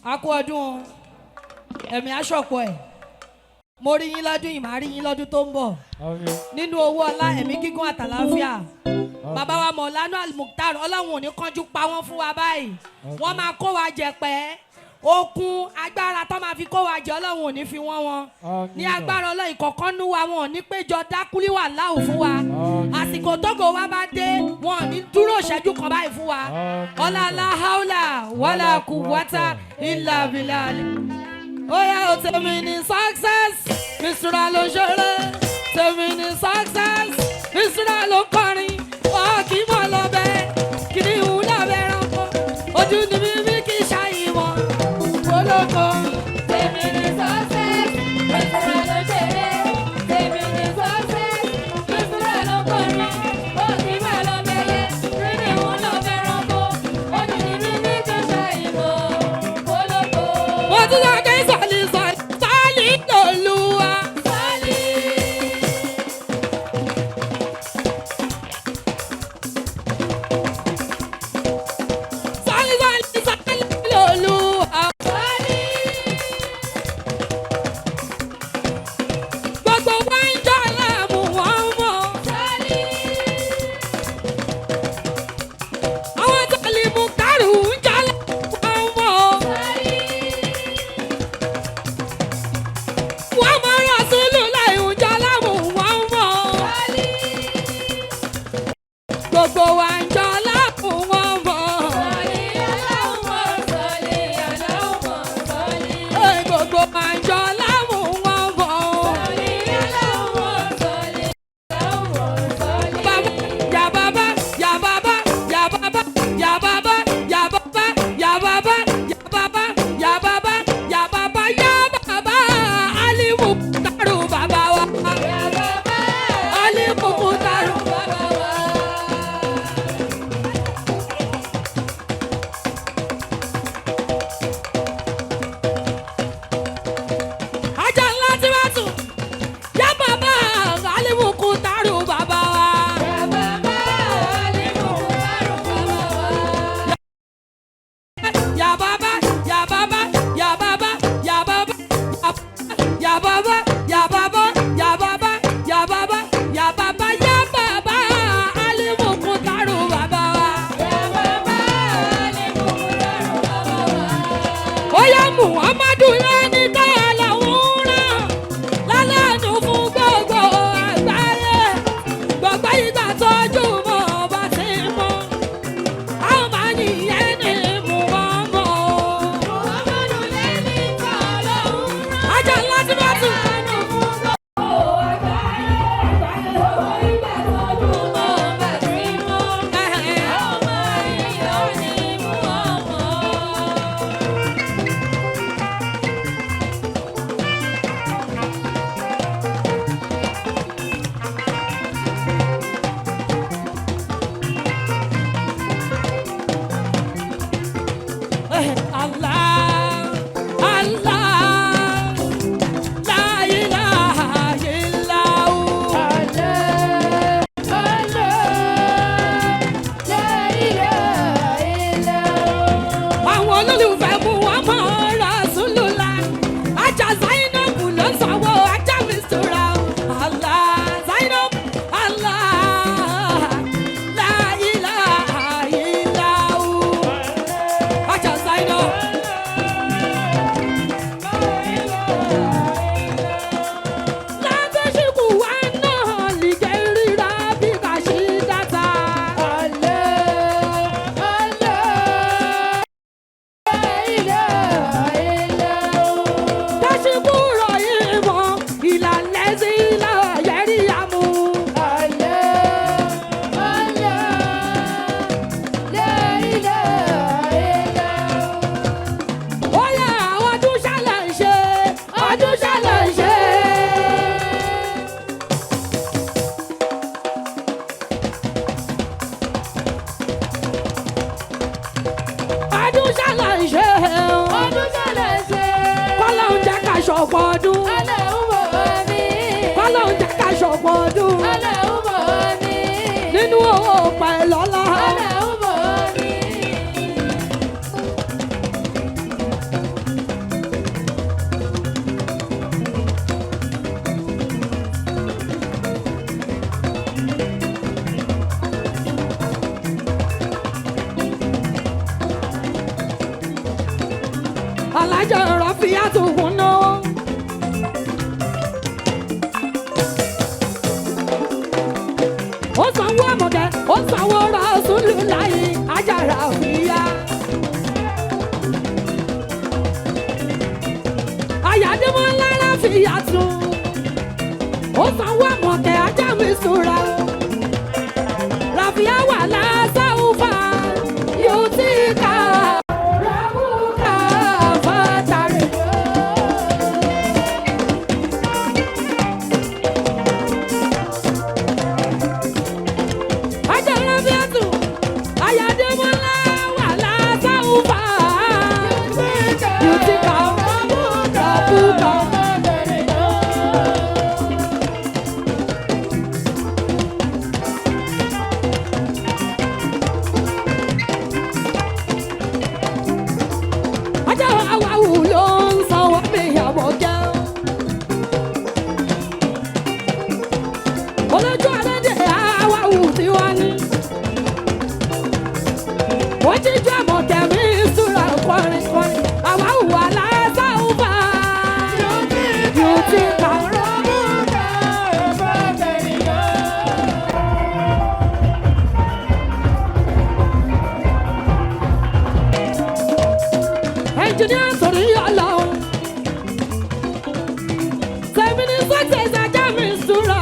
A kú ọdún o, ẹ̀mí aṣọ̀pọ̀ ẹ̀. Mo rí yín lọ́dún yìí, màá rí yín lọ́dún tó ń bọ̀. Nínú owó, ọlá, ẹ̀mí gígùn àtàláfíà. Bàbá wa Mọ̀lánà Al-Mukhtar, Ọlọ́run ò ní kánjú pa wọ́n fún wa báyìí. Wọ́n máa kó wa jẹ pẹ́. Okun agbára tó máa fi kó wa jẹ, Ọlọ́run ò ní fi wọ́n wọn. Ní agbára Ọlọ́run, ìkọ̀kan nú wa, wọn ò ní péjọ dákúlí wà láwù fún wa. Àsìkò tógo wa bá dé, wọn ò ní dúró ìṣẹ́jú kan báyìí fún wa. Ọlá haúlà wàlà kùwátà ìlà bìlà. Ó yá o, tèmi ní success, Mistura ló ń ṣeré. Tèmi ní success, Mistura ló ń kọrin. Ọ kì í mọ̀ lọ́bẹ̀, kìnìún lọ́bẹ̀ ẹranko. Ojú ni mímí kì í ṣàyìnwọ̀n. Olóko. Tèmi ní success, Mistura ló ṣeré. Tèmi ní success, Mistura ló kọrin. Ó kì í máa lọ bẹ̀yẹ, kìnìún lọ bẹ̀rànkó. Ojú ni mímí kì í ṣàìmọ̀ olóko. Mo tún sọ pé sọ̀lì sọ̀lì sọ̀lì lòlúwa. Sálí. Sọ̀lì sọ̀lì sọ̀lì lòlúwa. Sálí. Gbogbo wa ń jọ láàmú wọn mọ̀. Sálí. Àwọn sọ̀lì Mùkárù ń jọ láàmú wọn mọ̀. Sálí. Wọ́n mọ Rasulu láì ń jọ láàmú wọn mọ̀. Sálí. Gbogbo wa ń jọ láàmú wọn mọ̀. Sálí aláwọ̀, sálí aláwọ̀, sálí. Ẹ, gbogbo wa ń jọ láàmú wọn mọ̀. Sálí aláwọ̀, sálí aláwọ̀, sálí. Ya baba, ya baba, ya baba, ya baba, ya baba, ya baba, ya baba, ya baba, ya baba, ya baba, Alimu Muktaru baba wa. Ya baba. Alimu Muktaru. Baba wa. Ajá ńlá tí wọ́n tún. Ya baba, Alimu Muktaru baba wa. Ya baba, Alimu Muktaru baba wa. Ya baba, ya baba, ya baba, ya baba, ya baba, ya baba, ya baba, ya baba, ya baba, ya baba, Alimu Muktaru baba wa. Ya baba, Alimu Muktaru baba wa. Ó yá, Muhammadu lẹ́ni tá a lọ́hùn rán lálẹ́nu fún gbogbo àgbáyé. Gbogbo ìgbà tójú mọ́ bá ti mọ́, a ó máa yìnyẹn ní Muhammad. Muhammadu lẹ́ni tá a lọ́hùn rán. Ajá ńlá tí wọ́n tún. Lálàánú fún gbogbo àgbáyé. Gbogbo ìgbà tójú mọ́ bá ti mọ́. A ó máa yìn ní Muhammad. Allah, Allah, la ilaha illahu. Allah, Allah, la ilaha illallah. Àwọn olólùfẹ́ mú wọn mọ́ Rasulullah. Ajá Zainab ló ń sanwó ajá Mistura. Allah, Zainab, Allah, la ilaha illahu. Ajá Zainab. Látẹ̀síkù wa náà lè jẹ́ ríra bí ká ṣe dáta. Allah, Allah, la ilaha illallah. Tẹ̀síkù rọ̀ ìmọ̀ ìlànà sí ìlà yẹ̀rí àmú. Allah, Allah, la ilaha illallah. Ó yẹ àwọn ọdún ṣẹlẹ̀ ń ṣe, ọdún ṣẹlẹ̀ ń ṣe. Ọdún ṣẹlẹ̀ ń ṣe. Ọdún ṣẹlẹ̀ ṣe. Kọ́lọ́hún jẹ́ ká ṣọ̀pọ̀ ọdún. Allahumma àmín. Kọ́lọ́hún jẹ́ ká ṣọ̀pọ̀ ọdún. Allahumma àmín. Nínú owó pẹ̀lọ́lá. Allahumma àmín. Alájà Ràfíàtù ń náwó. Ó sanwó àmọ̀kẹ́, ó sanwó Rasulullahi, ajá Ràfíà. Àyàdémọ́lá Ràfíàtù. Ó sanwó àmọ̀kẹ́, ajá mi sùúrà o. Ràfíà wà lásàúfà, yóò ti kà rábùkà fàtàrí. Ajá Ràfíàtù, Àyàdémọ́lá wà lásàúfà, yóò ti kà rábùkà. Ajá àwàwù ló ń sanwó mi àmọ̀kẹ́. Olójú aládé àwàwù tí wọ́n ní. Wọ́n jíjú àmọ̀kẹ́ mi súra kọrin kọrin. Àwàwù aláṣàwùfà. Yóò ti kà ẹnjìníà sọ̀rọ̀ yìí ọlọ́run. Tẹ̀mí ní success ajá mi súra.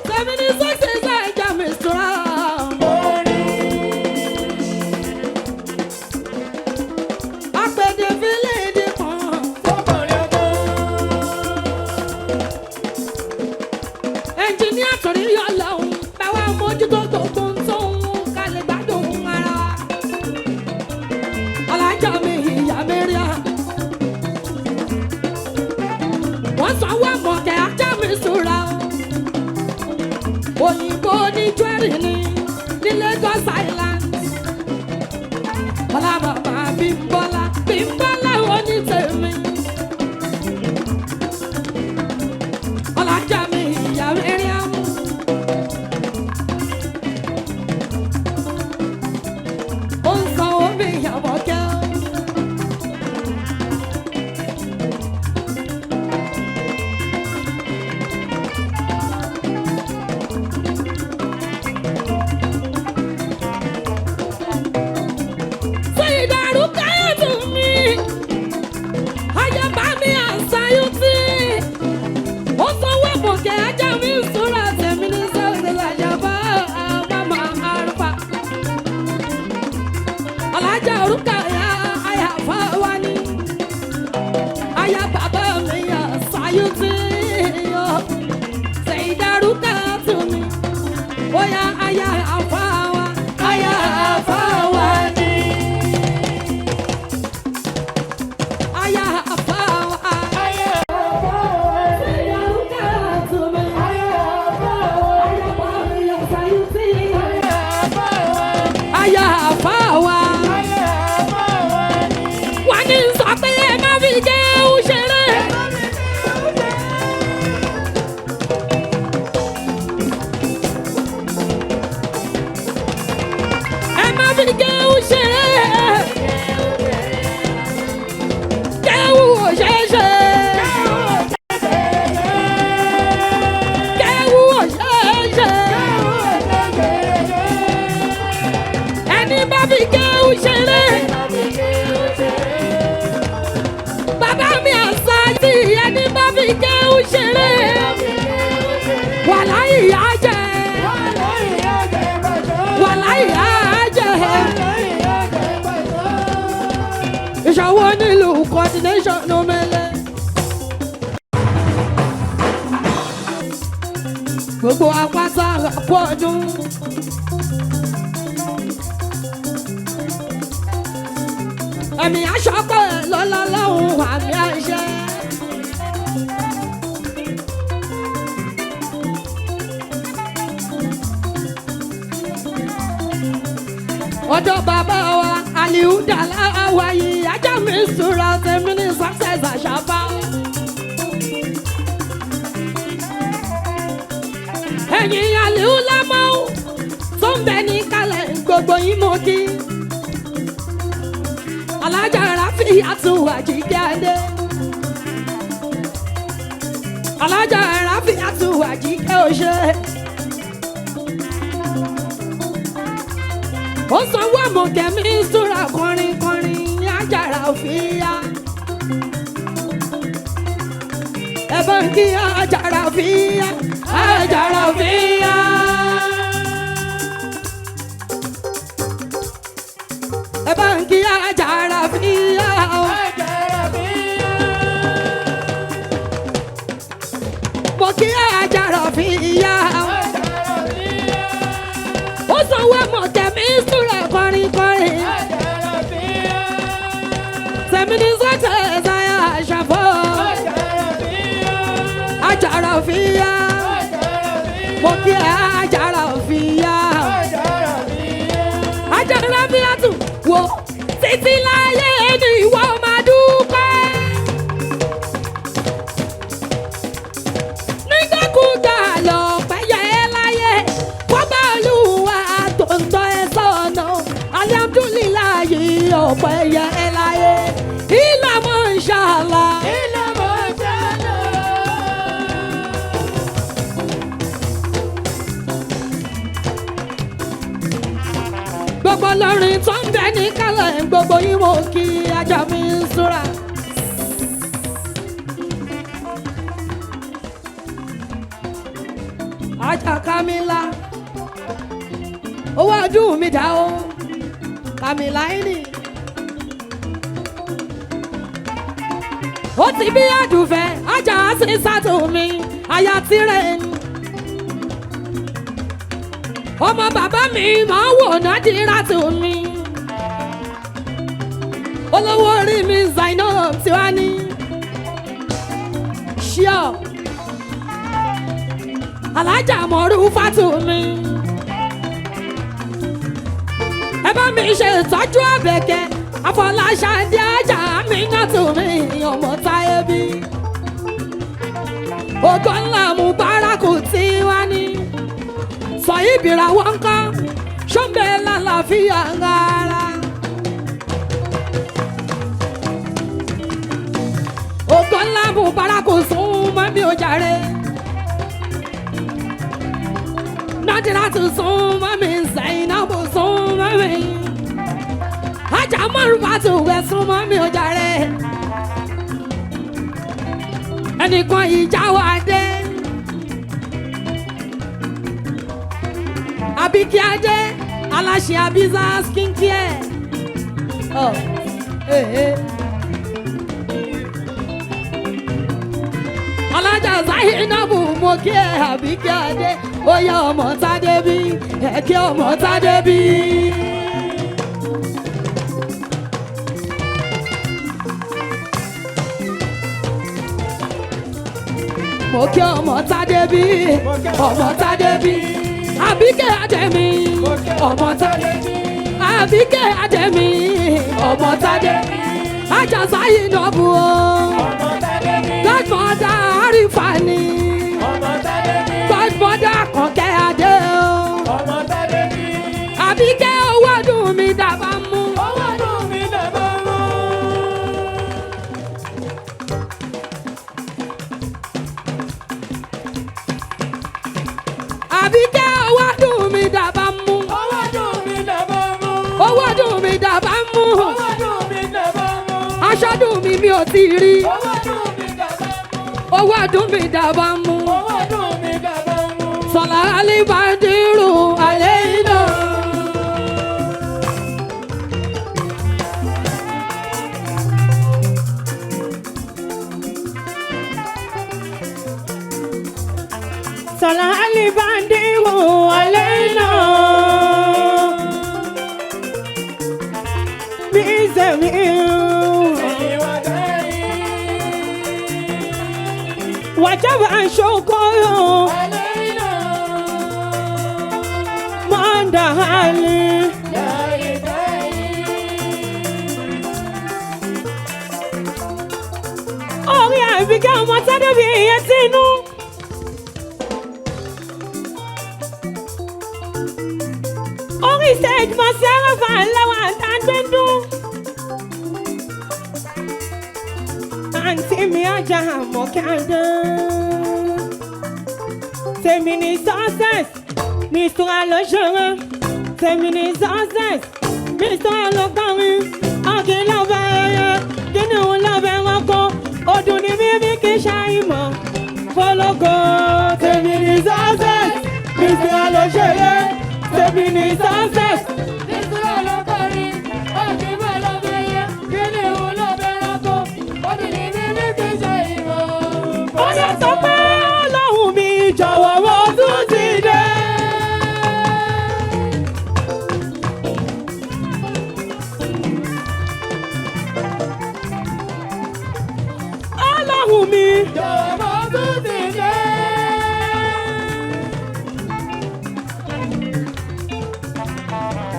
Tẹ̀mí ní success ajá mi súra. Apèdè fílẹ̀ èdè kan. Ẹnjìníà torí ọlọ́run báwa mójútó gbogbo ohun tó ń ká lè gbádùn ara wa. Alájà mi ìyá mẹ́ríà. Wọ́n sanwó àmọ̀kẹ́ ajá mi súra. Òyìnbó ní jewelry ní ní Lagos Island. Ọlá bàbá Bímbọ́lá Bímbọ́lá onítèmi. Ọlájà mi ìyá mẹ́ríà. Ó ń sanwó mi ìyàwó kẹ́. Ṣé ìdàrú káyọ̀tù mi? Ayọ̀bá mi àṣàyùtì. Ó sanwó àmọ̀kẹ́ ajá mi ń súra tẹ̀mí ní sẹ́wọ̀n làjàbá màmá àrùfà. Alájà orúkọ ya àyàfà wa ni. Aya bàbá mi àṣàyùtì. Ṣé ìdàrú káyọ̀tù mi? Ó yá aya àfà wa, aya àfà wa ni. Aya àfà wa. Aya àfà wa. Wọ́n ní sọ pé ẹ má fi jẹun ṣeré. Ẹ má fi jẹun ṣeré. Jẹun ò ṣeé ṣe. Jẹun ò ṣeé ṣe. Ẹni bá fi jẹun ṣeré. Bàbá mi àṣà tí ẹni bá fi jẹun ṣeré. Wàláhì á jẹ. Wàláhì á jẹ. Ìṣòwò nílùú coordination ló mẹ́lẹ̀. Gbogbo apáta àpò ọdún. Ẹ̀mí aṣọ pẹ̀ lọ́lá lọ́hùn àmì àṣẹ. Ọ̀dọ̀ bàbá wa Aliu Dàlá Awayi ajá mi sùúrà tèmi ní success àṣàbá. Ẹ̀yin àlùlámọ́ tó ń bẹ ní kalẹ̀ gbogbo yín mo kí. Alájà Ráfíàtù Àjíkẹ́ Adé. Alájà Ráfíàtù Àjíkẹ́ òṣè. Ó sanwó àmọ̀kẹ́mí súra kọrin kọrin Àjàrà fíyà. Ẹ bá ń kí Àjàrà fíyà, Àjàrà fíyà. Ẹ bá ń kí Àjàrà fíyà. Mo kí Àjàrà fíyà. Ó sanwó àmọ̀kẹ́mí súra kọrin kọrin. Tẹ̀mí ní sọ́tẹ̀ ẹ̀sáyà àṣàfọ́. Àjàrà fíyà. Mo kí Àjàrà fíyà. Àjàrà fíyà tù wò títí láyé ni ìwọ máa dúpẹ́. Nígbàkúgbà lọ̀pẹ́ yẹ ẹ́ láyé, wọ́n bá Olúwa tó ń tọ́ ẹ sọ́nà. Alhamdulillahi ọ̀pẹ́ yẹ ẹ́ láyé. Ìlànà inshallah. Gbogbo lọ́rin tó ń bẹ ní kálẹ̀ gbogbo yín mo kí ajá mi ń súra. Ajá Kamila owó ọdún mi dá o Kamila ẹni. Ó ti bí àdùfẹ́ ajá sí sátò mi aya tirẹ̀ ni. Ọmọ bàbá mi máa ń wò nádìrá tó mi. Olówó orí mi Zainab tiwa ní. Ṣíọ. Alájà mọ̀rú fátò mi. Ẹ bá mi ṣe ìtọ́jú Àbẹ̀kẹ́. Afọláṣadé ajá mi náà tó mi ọmọ táyé bí. Ògo ńlá Mubaraku tiwa ní sọ ìbìrà wọn kọ́ ṣọ́nbẹ́ lálàáfíà rárá. Ògo ńlá Mubaraku sún mọ́ mi ò jàre. Nádìrá tún sún mọ́ mi, Zainabu sún mọ́ mi. Ajá márùn bá tún wẹ̀ sún mọ́ mi ò jàre. Ẹnìkan ìjà wa dé. Àbíkí Adé aláṣẹ Abiza skincare. Oh, eh, eh. Alájà Zainabu mo kí ẹ Àbíkí Adé ó yá ọmọ Tádé bí ẹ kí ọmọ Tádé bí. Mo kí ọmọ Tádé bí ọmọ Tádé bí. Àbíkẹ́ Adé mi ọmọ Tádé Àbíkẹ́ Adé mi ọmọ Tádé Ajá Zainabu o Godmother Arifa ni Godmother Kànkẹ́ Adé o Àbíkẹ́ owó dùn mí dábàá mú. Àbíkẹ́ owó dùn mí dábàá mú. Owó dùn mí dábàá mú. Aṣọ dùn mí mi ò tí ì rí. Owó dùn mí dábàá mú. Sọlá alíbàdìrú alẹ́ iná. Sọlá alíbàdìrú alẹ́ iná. Bí sẹ́mi wàjábà ṣokòrò mọ́ndà hàlì. Orí Àbíkẹ́ ọmọ Tádébí ìyẹn tinú. Orí stage mọ̀ sí Arafah ńlá wa àtàgbẹ́dùn. Àǹtí mi ajá àmọ̀kẹ́ àdán. Tèmi ní success, Mistura ló ṣeré. Tèmi ní success, Mistura ló kọrin. Ọ̀kìn lọ́bẹ̀ ẹyẹ, kìnìún lọ́bẹ̀ ẹranko. Ọdún ni mímí kì í ṣàìmọ̀ fọlọ́gọ́. Tèmi ní success, Mistura ló ṣeré. Tèmi ní success. Mistura ló kọrin, ọ̀gbìn bá lọ́bẹ̀ yẹ, kìnìún lọ́bẹ̀ ẹranko, ọdún ní mímí kì í ṣe ìmọ̀. Ó yẹ sọ pé Ọlọ́run mi jọ̀wọ́ mo tún ti dé. Ọlọ́run mi. Jọ̀wọ́ mo tún ti dé.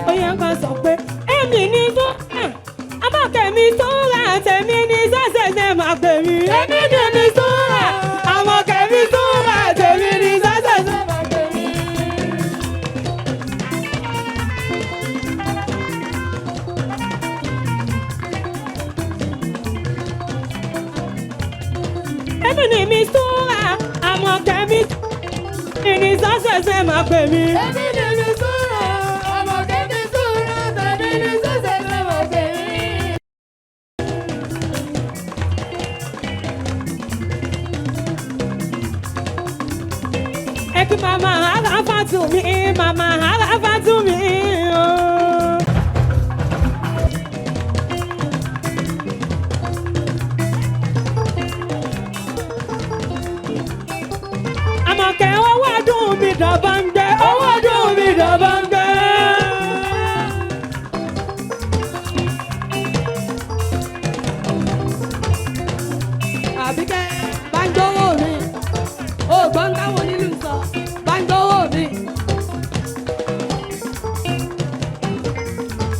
Ó yẹ ká sọ pé èmi ní tó abákẹ́mi tó rà tèmi ní sẹ́sẹ̀sẹ̀ máa pè mí. Èmi ní mi tó rà àwọn kẹ́mi tó rà tèmi ní sẹ́sẹ̀sẹ̀ máa pè mí. Èmi ní mi tó rà àwọn kẹ́mi ní sẹ́sẹ̀sẹ̀ máa pè mí. Èmi ní Mistura, àmọ̀kẹ́ Mistura, tèmi ní sẹ́sẹ̀sẹ̀ máa pè mí. Ẹ kí màmá Arafatu mi, màmá Arafatu mi ooo. Àmọ̀kẹ́ owó ọdún mi dọ̀bọ̀ ń gbé, owó ọdún mi dọ̀bọ̀ ń gbé. Àbíkẹ́ bá ń gbówó mi. Ó gbọ́n táwọn onílù sọ, bá ń gbówó mi.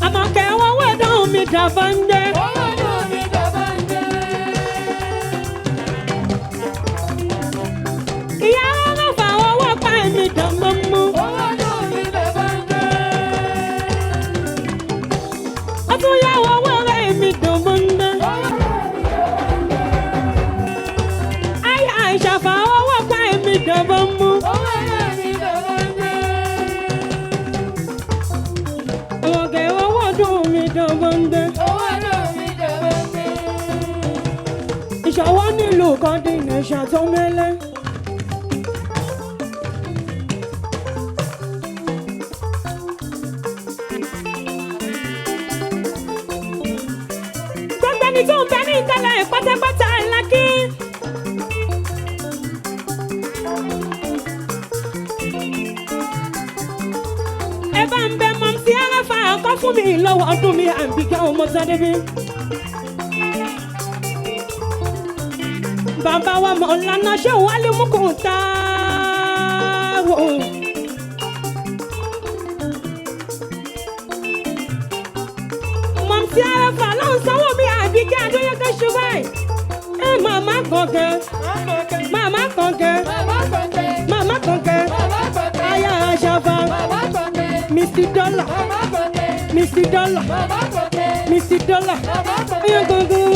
Àmọ̀kẹ́ owó ọdún mi dọ̀bọ̀ ń gbé. Owó ọdún mi dọ̀bọ̀ ń gbé. Ìyá Arafah owó pa mi dọ̀mọ́ mú. Owó ọdún mi dọ̀bọ̀ ń gbé. Ó tún yá owó rẹ̀ mi dọ̀mọ́ ń gbé. Aya àṣàfà owó pa mi dọ̀mọ́ mú. Owó ọdún mi dọ̀bọ̀ ń gbé. Àmọ̀kẹ́ owó ọdún mi dọ̀mọ́ ń gbé. Owó ọdún mi dọ̀bọ̀ ń gbé. Ìṣọwọ́ nílùú coordination tó mẹ́lẹ́. Gbogbo ẹni tó ń bẹ ní ìkàlẹ̀ pátápátá ńlá kí. Ẹ bá ń bẹ mọ̀ sí Arafah kọ́ fún mi lọ́wọ́ ọdún mi àbíkẹ́ ọmọ Sádébí. Bàbá wa Mọ̀lánà ṣé wálé mú kò tá o. Mọ̀mísí Arafah ló ń sanwó mi àbíkẹ́ Adéyẹ́kẹ́ ṣe báyìí. Ẹ màmá kọ̀ọ̀kẹ́, màmá kọ̀ọ̀kẹ́, Màmá kọ̀ọ̀kẹ́, màmá kọ̀ọ̀kẹ́, màmá kọ̀ọ̀kẹ́, aya Àṣàfà, màmá kọ̀ọ̀kẹ́, Mr. Dollar, màmá kọ̀ọ̀kẹ́, Mr. Dollar, màmá kọ̀ọ̀kẹ́, Mr. Dollar. màmá kọ̀ọ̀kẹ́.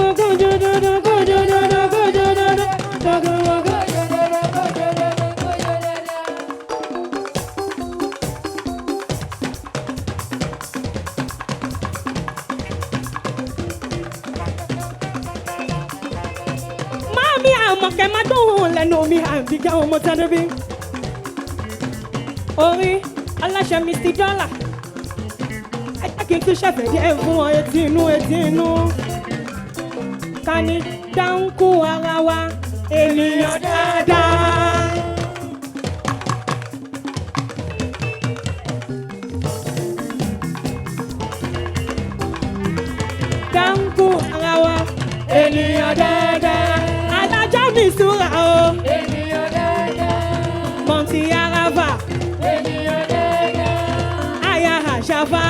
Mami àmọ̀kẹ́ máa dóhùn lẹ́nu mi àbíkẹ́ ọmọ tẹ́lẹ̀bí. Orí aláṣẹ Mr. Dollar. Ẹ jẹ́ kí n tún ṣẹ̀fẹ̀ díẹ̀ fún ọ etí inú etí inú. Ká ní dáńkú ara wa ènìyàn dáadáa. Dáńkú ara wa ènìyàn dáadáa. Alájà mi súra o, Ènìyàn dáadáa, Mọ̀ntì Arafah, ènìyàn dáadáa, Aya Àṣàfà,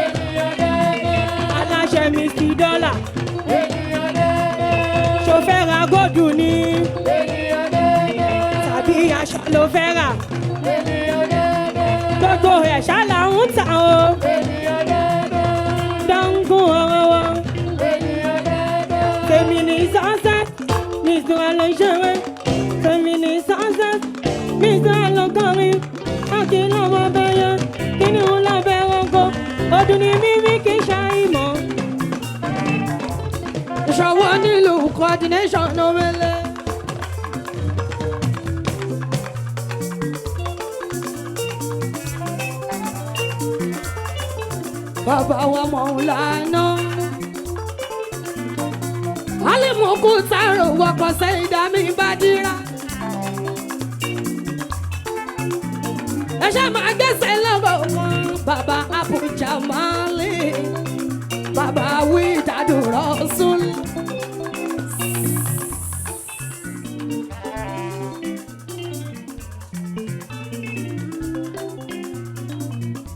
ènìyàn dáadáa, aláṣẹ Mr. Dollar. ènìyàn dáadáa, Ṣo fẹ́ ra góòdù ni ènìyàn dáadáa, tàbí aṣọ ló fẹ́ rà? ènìyàn dáadáa, Gbogbo ẹ̀ kọrin, ọ̀kì lọ́mọ bẹ́yẹ, kìnìún lábẹ́ ẹranko, ọdún ni mímí kì í ṣàìmọ̀. Ìṣọwọ́ nílùú coordination omele. Bàbá wa Mọ̀ọ́lánà. Alimuku sáré wọkọ̀ sẹ́yìn dá mi bá dira. Ẹ ṣe máa gbèsè lọ́wọ́ wọn. Bàbá Abuja Mali. Bàbá wí ìdádúró sùn.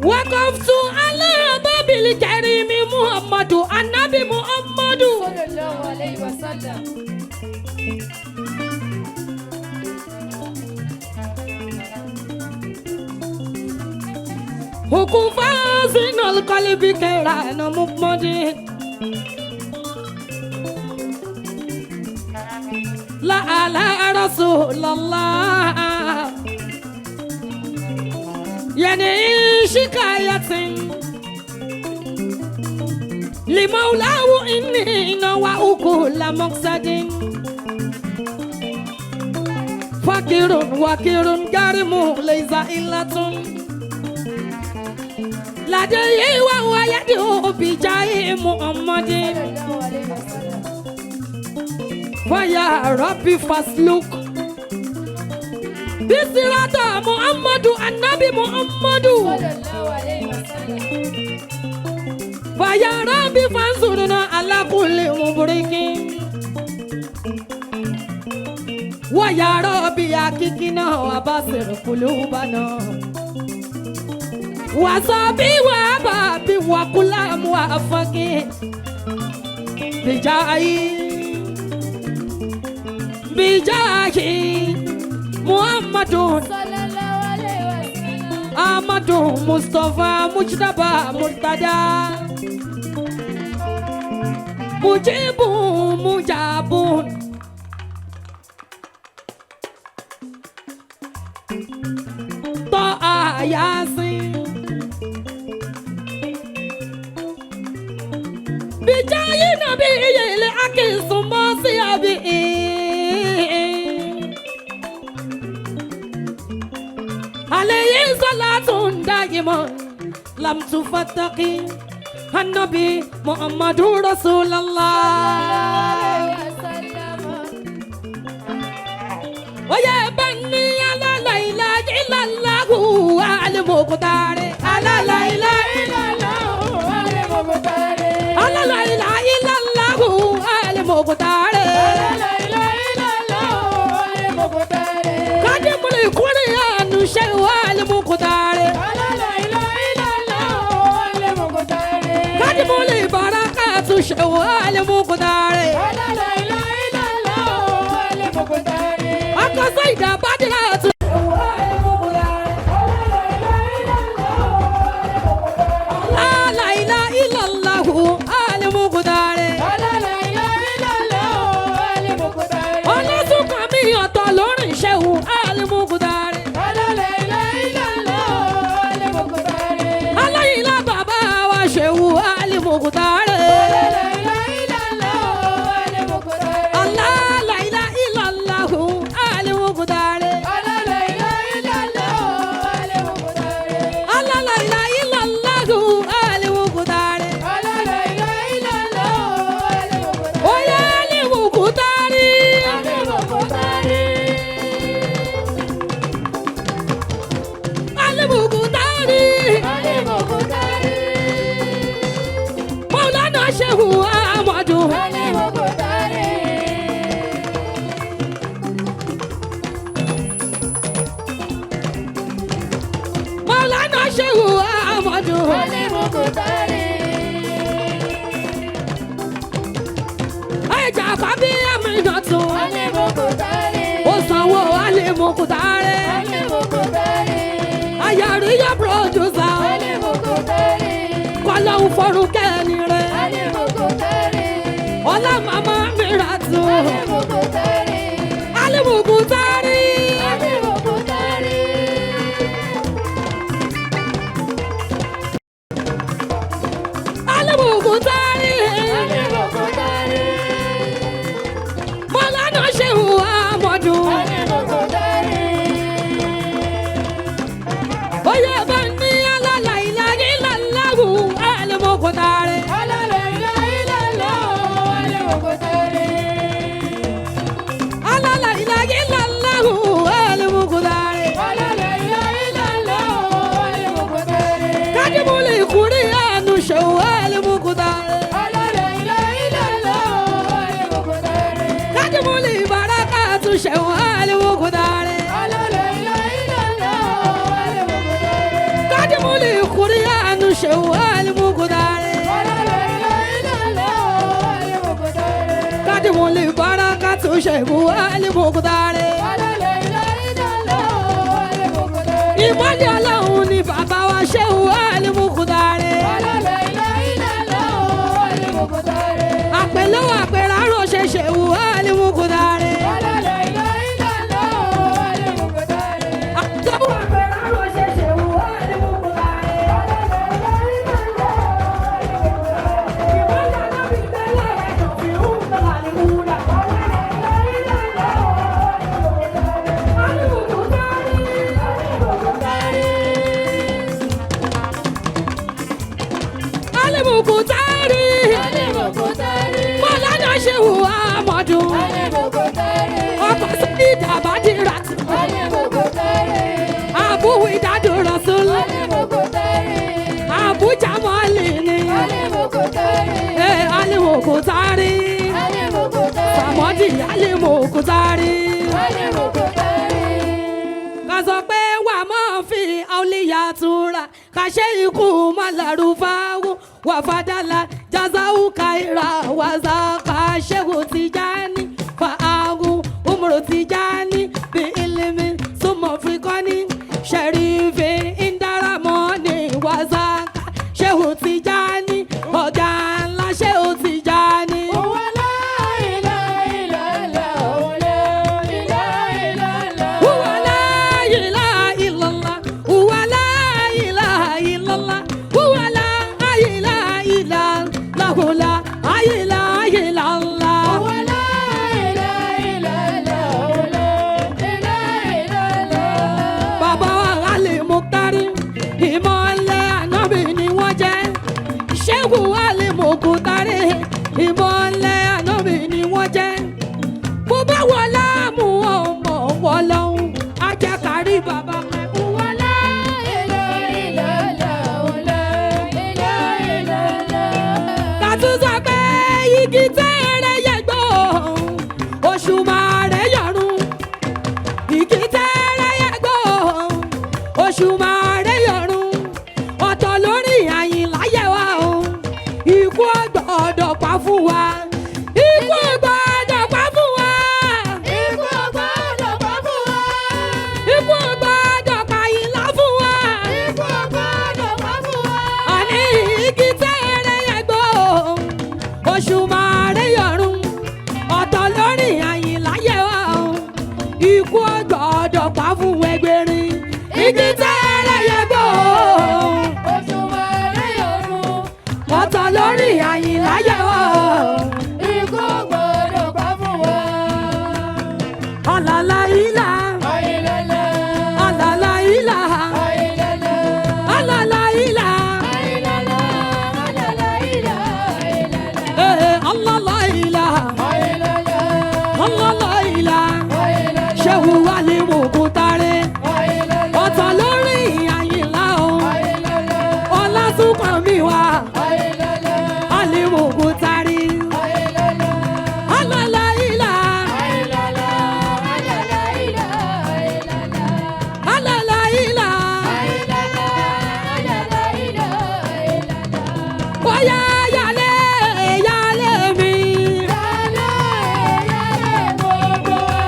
Welcome to Allah Babili Karimi Muhammadu Anabi Muhammadu. Sallallahu alayhi wa sallam. Hukufa zinal qalbi kirana mukmadi. La ala Rasulallah. Yani shikayatin. Limaulahu inni nawa ukula maqsadin. Fakirun wakirun garimu laysa illatun. Ládé wá wáyé di òbí jáì Muhammadin. Sallallahu alayhi wa sallam. Fire Rabbi fasluk. Bisirata Muhammadu Annabi Muhammadu. Sallallahu alayhi wa sallam. Fire Rabbi fansurna ala kulli mubrikin. Waya Rabbi akikina wa basir kulubana. Wasabi wa babi wa kula muwafaki. Bijayi. Bijayi Muhammadun Sallallahu alayhi wa sallam. Amadu Mustafa Mujtaba Murtada Mujibu Mujabun Tọ́ Yasin Bijayi Nabi Iyele Akisunmọ́ sí àbí. عليه صلاة دائما لم تفتقي النبي محمد رسول الله Alayhi wa sallam. ويا بني على لا إله إلا الله المقدار على لا إله Ìlànà Alimokutari. على لا إله إلا الله المقدار Ìlànà Alimokutari. قدم القرآن شيء المقدار Alimokutari. قدم البركات شيء المقدار Alimokutari. أقصيد بدرات La ilaha illallah al-Muqtari. Ọlọ́sùnkàn mi ọ̀tọ̀ lórí ìṣẹ́wù al-Muqtari. Aláyìnlá bàbá wa ṣẹ̀wù al-Muqtari. La ilaha illallah al-Muqtari. La ilaha illallah al-Muqtari. Oya al-Muqtari. Al-Muqtari. Maulana Shehu Ahmadu. Maulana Shehu Ahmadu. Ẹja kọ́bí Aminatu. Ó sanwó Al-Muqtari. Ayàríyá pírọ̀dùsà. Kọ́lọ́hún fọ́run kẹ́ni rẹ̀. Ọlá màmá Miratu. Al-Muqtari. Oyè bá ní alálà ìlàyé ìlàláwù àlùmọ̀kútàrí. Alálà ìlàyé ìlàláwù àlùmọ̀kútàrí. Kájímúlì kúrí àánú ṣòwò àlùmọ̀kútàrí. Kájímúlì bàrákà tún ṣòwò àlùmọ̀kútàrí. Kájímúlì kúrí àánú ṣòwò àlùmọ̀kútàrí. Kájímúlì bàrákà tún ṣòwò àlùmọ̀kútàrí. Ìmọ̀lẹ̀ Ọlọ́run ni bàbá wa ṣéwù àlùmọ̀kútàrí. Àpèlówó àpèrárò ṣe ṣèwù àlùmọ̀kútàrí. Àpèlówó àpèrárò ṣe ṣèwù àlùmọ̀kútàrí. Ìmọ̀lẹ̀ Ọlọ́run tẹ́lẹ̀ ẹ̀dùn fi ń tọ́lá ní wúrà. Alimukutari, Mọ́lánà Ṣéhù Amadu, ọkọ̀ sí ìdàbàdìrà, Abu Idadu Rasul, Abu Jamali ni, Alimukutari, Samadi Alimukutari. Ká sọ pé wà máa fi àwòlíyà túra, ká ṣe ikú mọ́lárúfáwù, wà fàdálà jazahu kaira wàzà ká ṣéwù Tijani, fa ahu umru Tijani bí ilimi súnmọ́ fikọ́ni, ṣẹ̀rífì ìdáramọ́ni wàzà ká ṣéwù Tijani, ọ̀gá ńlá ṣéwù Tijani. Huwa la ilaha illallah, huwa la ilaha illallah, huwa la ilaha illallah, la ilaha illallah. Bàbá wa Ali Muktari, ìmọ̀lẹ̀ ànábì ni wọ́n jẹ́. Ṣéwù Ali Muktari, ìmọ̀lẹ̀ ànábì ni wọ́n jẹ́. Bó bá wọ láàmú ọmọ wọ lọ́hùn, á jẹ́ kárí bàbá pẹ́. Wọ́n Kàtún sọ pé igi tẹ́rẹ̀ yẹ̀gbọ́, oṣù máa rẹ̀ yọ̀rùn. Igi tẹ́rẹ̀ yẹ̀gbọ́, oṣù máa rẹ̀ yọ̀rùn. Ọ̀tọ̀ lórí Àyìnlá yẹ̀ wá o, ikú ọ̀gbọ́dọ̀ pa fún wa. Ikú ọ̀gbọ́dọ̀ pa fún wa. Ikú ọ̀gbọ́dọ̀ pa Àyìnlá fún wa. Àní igi tẹ́rẹ̀ yẹ̀gbọ́, oṣù máa rẹ̀ yọ̀rùn. Ọ̀tọ̀ lórí Àyìnlá yẹ̀ wá o, ikú ọ̀gbọ́dọ̀ pa fún ẹgbẹ̀rin. Igi tẹ́rẹ̀ yẹ̀gbọ́, ọ̀tọ̀ lórí Àyìnlá yẹ̀ wá o. Ọ̀làlà ìlà, ọ̀làlà ìlà, ọ̀làlà ìlà, ọ̀làlà ìlà, ọ̀làlà ìlà. Ṣéwù Wálé Mùkútárẹ́, ọ̀tọ̀ lórí Àyìnlá o, Ọlásùnkànmí wa, Wálé Mùkútárẹ́, ọ̀làlà ìlà, ọ̀làlà ìlà. Bóyá yálé yálé mi,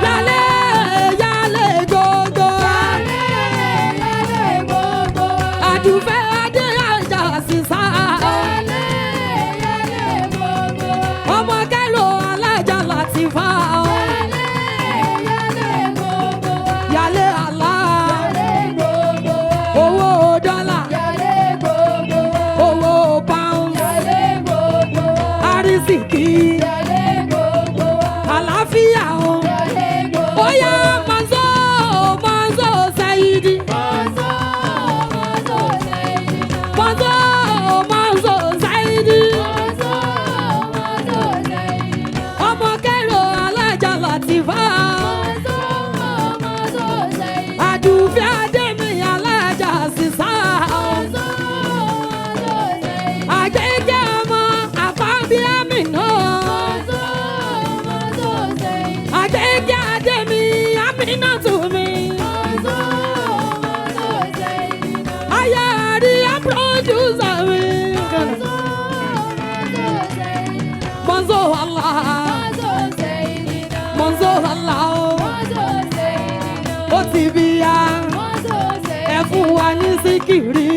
yálé yálé gbogbo wa. Àdùfẹ́ adé àjà sísá. Ọmọ kẹ́rò alájà láti fa ọ́. Yálé àlá, owó dọ́là, owó pound, àrísìkí, àlàáfíà o. Bóyá manzo manzo Saidi. Sẹ̀kínà tù mí. Aya àríyá producer mi. Mọ́nsó Allah. Mọ́nsó Allah. Ó ti bí ya. Ẹ fún wa ní síkìrì.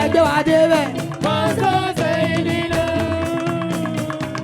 Ẹgbẹ́ wa débẹ̀.